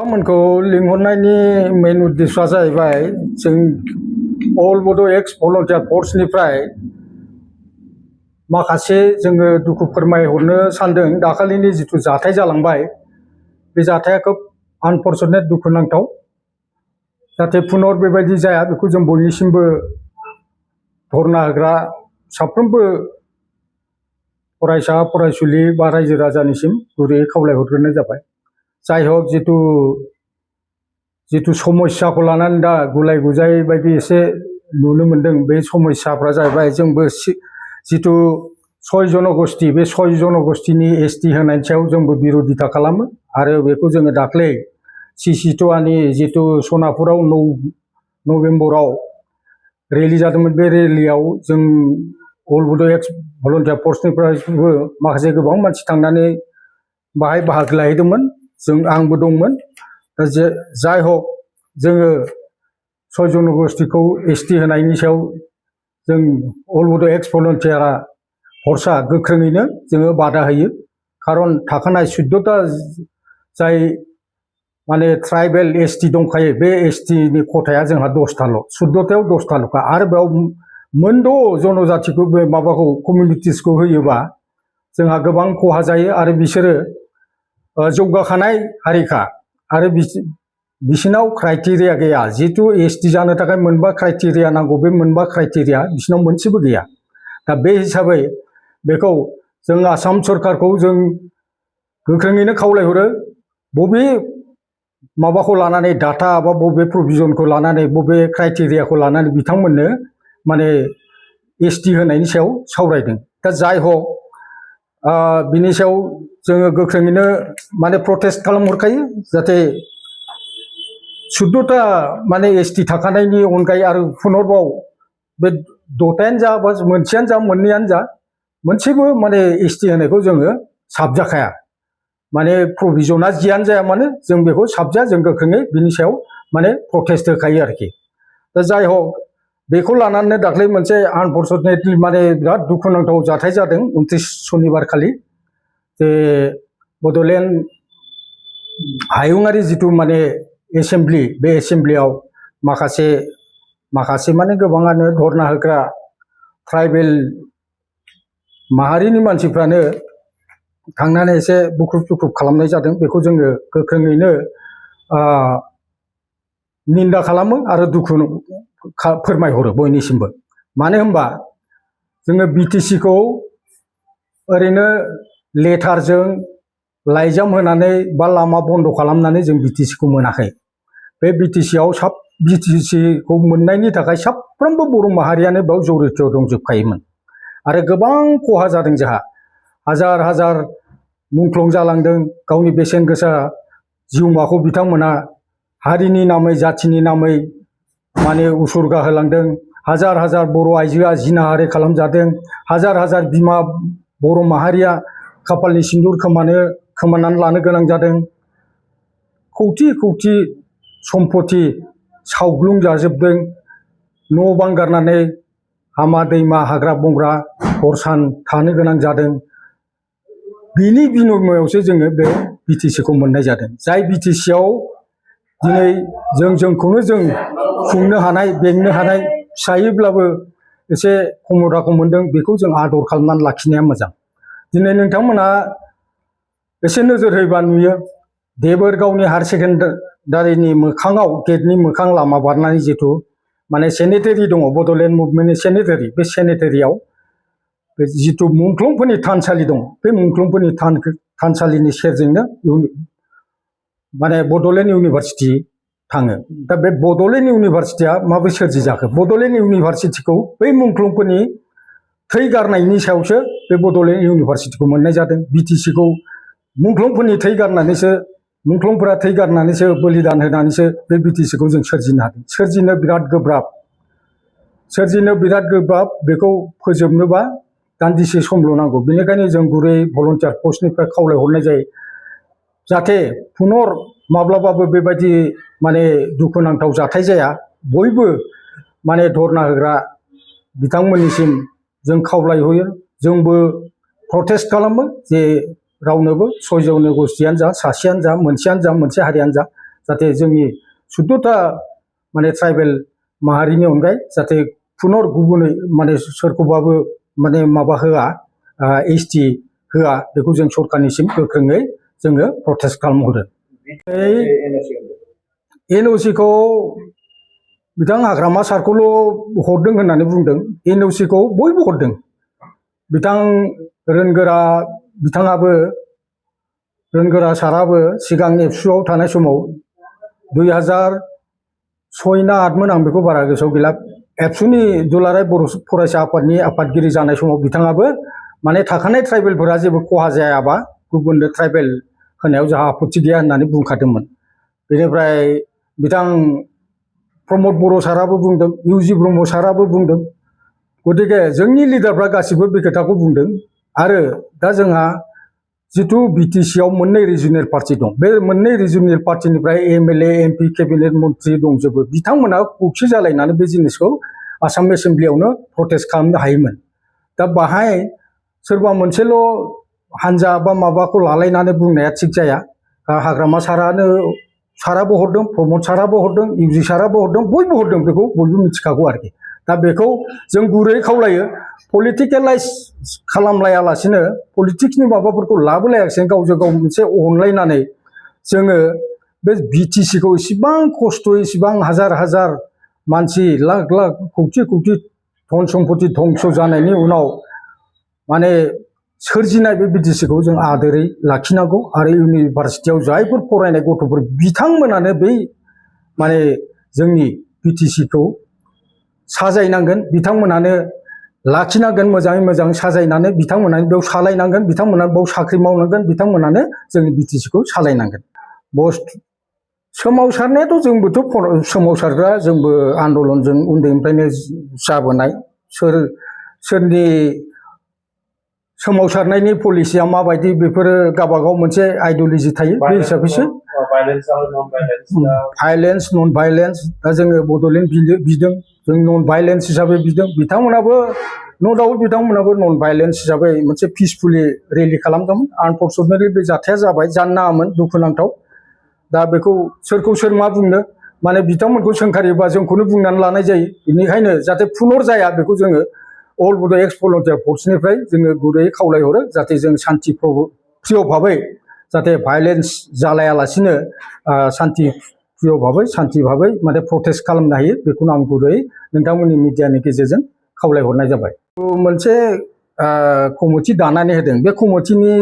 बिथांमोनखौ लिंहरनायनि मेन उद्देश्यआ जाहैबाय जों अल बड' एक्स भलन्टियार फर्सनिफ्राय माखासे जोङो दुखु फोरमायहरनो सानदों। दाखालिनि जिथु जाथाय जालांबाय बे जाथाया खोब आनफर्चुनेट दुखुनांथाव। जाहाथे पुनर बेबायदि जाया बेखौ जों बयनिसिमबो धरना होग्रा साफ्रोमबो फरायसा फरायसुलि बा रायजो राजानिसिम गुरैयै खावलायहरग्रोनाय जाबाय। जाय हक जिथु समस्याखौ लानानै दा गुलाय गुजाय बायदि एसे नुनो मोनदों। बे समस्याफ्रा जाहैबाय जोंबो जिथु 6 जनगोष्ठी बे 6 जनगोष्ठीनि एसटि होनायनि सायाव जोंबो बिर'धिता खालामो आरो बेखौ जोङो दाख्लै सिसिट'आनि जिथु सनापुराव 9 नभेम्बराव रेलि जादोंमोन। बे रेलियाव जों अल बड' एक्स भलन्टियार फर्सनिफ्रायबो माखासे गोबां मानसि थांनानै बाहाय बाहागो लाहैदोंमोन। आंबो दंमोन। जाय हक जोङो 6 जनगोष्ठीखौ एसटि होनायनि सायाव जों अल बड' एक्स भलन्टियार फर्सआ गोख्रोङैनो जोङो बादा होयो। खारन थाखानाय 14टा जाय माने ट्राइबेल एसटि दंखायो बे एसटिनि खथाया जोंहा 10टाल', 14टायाव 10टाल'खा। आरो बेयाव मोनद' जनजातिखौ बे माबाखौ कमिउनिटिसखौ होयोबा जोंहा गोबां खहा जायो। आरो बिसोरो जौगाखानाय हारिखा आरो बिसिनाव क्राइटेरिया गैया। जितु एसटि जानो थाखाय मोनबा क्राइटेरिया नांगौ, बे मोनबा क्राइटेरिया बिसिनाव मोनसेबो गैया। दा बे हिसाबै बेखौ जों आसाम सरकारखौ जों गोख्रोङैनो खावलायहरो, बबे माबाखौ लानानै डाटा बा बबे प्रभिजनखौ लानानै बबे क्राइटेरियाखौ लानानै बिथांमोननो माने एसटि होनायनि सायाव सावरायदों। दा जाय हक बिनि सायाव जोङो गोख्रोङैनो माने प्रटेस्ट खालामहरखायो। जाहाथे 14टा माने एसटि थाखानायनि अनगायै आरो पुनरबाव बे 10टायानो जा बा मोनसेयानो जा मोननैयानो जा मोनसेबो माने एसटि होनायखौ जोङो साबजाखाया। माने प्रभिजना जियानो जाया मानो जों बेखौ साबजाया। जों गोख्रोङै बिनि सायाव माने प्रटेस्ट होखायो आरोखि। दा जाय हक बेखौ लानानै दाख्लै मोनसे आनफर्चुनेटलि माने बिराद दुखुनांथाव जाथाय जादों 29 सनिबार खालि। जे बड'लेण्ड हायुङारि जिथु माने एसेमब्लि, बे एसेमब्लियाव माखासे माने गोबाङानो धरना होग्रा ट्राइबेल माहारिनि मानसिफ्रानो थांनानै एसे बुख्रुब खालामनाय जादों। बेखौ जोङो गोख्रोङैनो निन्दा खालामो आरो दुखु फोरमायहरो बयनिसिमबो। मानो होनबा जोङो बिटिसिखौ ओरैनो लेटारजों लाइजाम होनानै बा लामा बन्द' खालामनानै जों बिटिसिखौ मोनाखै। बे बिटिसिआव बिटिसिखौ मोननायनि थाखाय साफ्रोमबो बर' माहारियानो बेयाव जरित' दंजोबखायोमोन। आरो गोबां खहा जादों जोंहा। हाजार हाजार मुंख्लं जालांदों। गावनि बेसेन गोसा जिउमाखौ बिथांमोना हारिनि नामै जाथिनि नामै माने उसुरगा होलांदों। हाजार हाजार बर' आइजोआ जिनाहारि खालामजादों। हाजार हाजार बिमा बर' माहारिया खाफालनि सिन्दुर खोमानानै लानो गोनां जादों। खौथि खौथि सम्पति सावग्लुंजाजोबदों। न' बां गारनानै हामा दैमा हाग्रा बंग्रा हर सान थानो गोनां जादों। बिनि बिनिमयआवसो जोङो बे बिटिसिखौ मोननाय जादों। जाय बिटिसिआव दिनै जोंखौनो जों खुंनो हानाय, बेंनो हानाय फिसायैब्लाबो एसे खमथाखौ मोनदों। बेखौ जों आदर खालामनानै लाखिनाया मोजां। दिनै नोंथांमोना एसे नोजोर होयोबा नुयो देबोरगावनि हायार सेकेन्डारिनि मोखाङाव गेटनि मोखां लामा बारनानै जिथु माने सेनेटारि दङ, बड'लेण्ड मुभमेन्टनि सेनेटारि, बे सेनेटारियाव जिथु मुंख्लंफोरनि थानसालि दं, बे मुंख्लंफोरनि थानसालिनि सेरजोंनो माने बड'लेण्ड इउनिभारसिटि थाङो। दा बे बड'लेण्ड इउनिभारसिटिया माबोरै सोरजिजाखो? बड'लेण्ड इउनिभारसिटिखौ बै मुंख्लंफोरनि थै गारनायनि सायावसो बे बड'लेण्ड इउनिभारसिटिखौ मोननाय जादों। बिटिसिखौ मुंख्लंफोरनि थै गारनानैसो, मुंख्लंफोरा थै गारनानैसो बलिदान होनानैसो बे बिटिसिखौ जों सोरजिनो हादों। सोरजिनो बिराद गोब्राब। बेखौ फोजोबनोबा दान्दिसे समल' नांगौ। बेनिखायनो जों गुरै भलन्टियार फर्सनिफ्राय खावलायहरनाय जायो जाहाथे पुनर माब्लाबाबो बेबायदि माने दुखुनांथाव जाथाय जाया। बयबो माने धरना होग्रा बिथांमोननिसिम जों खावलायहरो। जोंबो प्रटेस्ट खालामो जे रावनोबो 6 जनगोष्ठीयानो जा, सासेयानो जा, मोनसेयानो जा, मोनसे हारियानो जा जाहाथे जोंनि 14टा माने ट्राइबेल माहारिनि अनगायै जाहाथे पुनर गुबुनै माने सोरखौबाबो माने माबा होआ एसटि होआ बेखौ जों सरकारनिसिम गोख्रोङै जोङो प्रटेस्ट खालामहरो। एनअसिखौ बिथां हाग्रामा सारखौल' हरदों होननानै बुंदों। एनअसिखौ बयबो हरदों। बिथां रोनगोरा बिथाङाबो रोनगोरा साराबो सिगां एबसुआव थानाय समाव 2006 ना 8मोन आं बेखौ बारा गोसोआव गैला। एबसुनि दुलाराय बर' फरायसा आफादनि आफादगिरि जानाय समाव बिथाङाबो माने थाखानाय ट्राइबेलफोरा जेबो खहा जायाबा गुबुननो ट्राइबेल होनायाव जोंहा आपत्ति गैया होननानै बुंखादोंमोन। बेनिफ्राय बिथां प्रमद बर' साराबो बुंदों, इउजि ब्रह्म साराबो बुंदों। गतिके जोंनि लिडारफ्रा गासिबो बे खोथाखौ बुंदों। आरो दा जोंहा जिथु बिटिसिआव मोननै रिजनेल पार्टी दं, बे मोननै रिजनेल पार्टीनिफ्राय एमएलए एमपि केबिनेट मन्त्रि दंजोबो। बिथांमोना खौसे जालायनानै बे जिनिसखौ आसाम एसेम्ब्लियावनो प्रटेस्ट खालामनो हायोमोन। दा बाहाय सोरबा मोनसेल' हानजा बा माबाखौ लालायनानै बुंनाया थिग जाया। हाग्रामा साराबो हरदों, प्रमद साराबो हरदों, इउजि साराबो हरदों, बयबो हरदों, बेखौ बयबो मिथिखागौ आरोखि। दा बेखौ जों गुरै खावलायो, पलिटिकेलाइज खालामलायालासिनो पलिटिक्सनि माबाफोरखौ लाबोलायासिनो गावजों गाव मोनसे अनलायनानै जोङो बे बिटिसिखौ इसिबां खस्थ'यै इसिबां हाजार हाजार मानसि लाख लाख कौटि कौटि धन सम्पति धंस जानायनि उनाव माने सोरजिनाय बे बिटिसिखौ जों आदोरै लाखिनांगौ। आरो इउनिभारसिटियाव जायफोर फरायनाय गथ'फोर बिथांमोनानो बै माने जोंनि बिटिसिखौ साजायनांगोन, बिथांमोनानो लाखिनांगोन, मोजाङै मोजां साजायनानै बिथांमोनानो बेयाव सालायनांगोन, बिथांमोनानो बेयाव साख्रि मावनांगोन, बिथांमोनानो जोंनि बिटिसिखौ सालायनांगोन। सोमावसारनायाथ' जोंबोथ' सोमावसारग्रा, जोंबो आन्दलनजों उन्दैनिफ्रायनो जाबोनाय। सोरनि सोमावसारनायनि पलिसिया माबायदि बेफोरो गावबागाव मोनसे आइडिय'लजि थायो, बे हिसाबैसो भायलेन्स नन भायलेन्स। दा जोङो बड'लेण्ड बिदों, जों नन भायलेन्स हिसाबै बिदों। बिथांमोनाबो न' डाउट बिथांमोनाबो नन भायलेन्स हिसाबै मोनसे पिसफुलि रेलि खालामदोंमोन। आनफर्सुनेटलि बे जाथाया जाबाय, जानो नाङामोन, दुखुनांथाव। दा बेखौ सोरखौ सोर मा बुंनो, माने बिथांमोनखौ सोंखारियोबा जोंखौनो बुंनानै लानाय जायो। बेनिखायनो जाहाथे पुनर जाया बेखौ जोङो अल बड' एक्स भलन्टियार फर्सनिफ्राय जोङो गुरैयै खावलायहरो, जाहाथे जों सान्थि प्रिय भाबै जाहाथे भायलेन्स जालायालासिनो सान्थि प्रिय भाबै सान्थि भाबै माने प्रटेस्ट खालामनो हायो, बेखौनो आं गुरैयै नोंथांमोननि मिडियानि गेजेरजों खावलायहरनाय जाबाय। मोनसे कमिटि दानानै होदों। बे कमिटिनि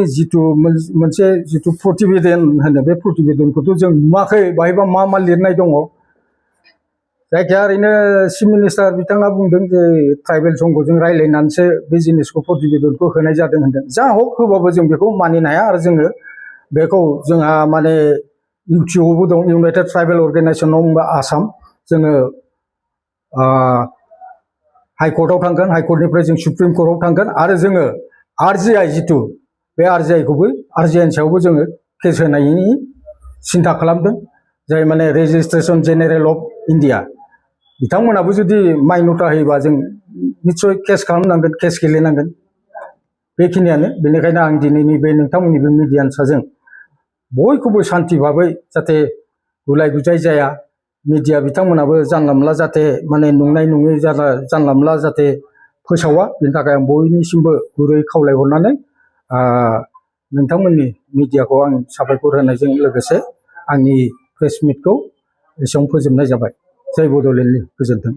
मोनसे जिथु प्रतिवेदन होनो, बे प्रतिवेदनखौथ' जों नुवाखै, बाहायबा मा मा लिरनाय दङ। जायखिया ओरैनो चिफ मिनिस्टार बिथाङा बुंदों जे ट्राइबेल संघजों रायज्लायनानैसो बे जिनिसखौ प्रतिवेदनखौ होनाय जादों होनदों। जा हक होबाबो जों बेखौ मानिनो हाया। आरो जोङो बेखौ जोंहा माने इउटिअबो दं, United tribal organisation of Assam. जोङो हाइकर्टआव थांगोन, हाइकर्टनिफ्राय जों सुप्रिम कर्टआव थांगोन। आरो जोङो आरजिआइ जिथु बे आरजिआइखौबो आरजिआइनि सायावबो जोङो केस होनायनि सिन्था खालामदों, जाय माने रेजिस्ट्रेसन जेनेरेल अफ इन्डिया। बिथांमोनाबो जुदि माइन'था होयोबा जों निस्सय केस खालामनांगोन, केस गेलेनांगोन। बेखिनियानो। बेनिखायनो आं दिनैनि बे नोंथांमोननि बे मिडियानि साजों बयखौबो सान्थि भाबै जाहाथे गुलाय गुजाय जाया, मिडिया बिथांमोनाबो जानला मोनला जाहाथे माने नंनाय नङै जानला मोनला जाहाथे फोसावा, बेनि थाखाय आं बयनिसिमबो गुरै खावलायहरनानै नोंथांमोननि मिडियाखौ आं साबायखर होनायजों लोगोसे आंनि प्रेस मिटखौ एसेयावनो फोजोबनाय जाबाय। जय बड'लेण्डनि गोजोन्थों।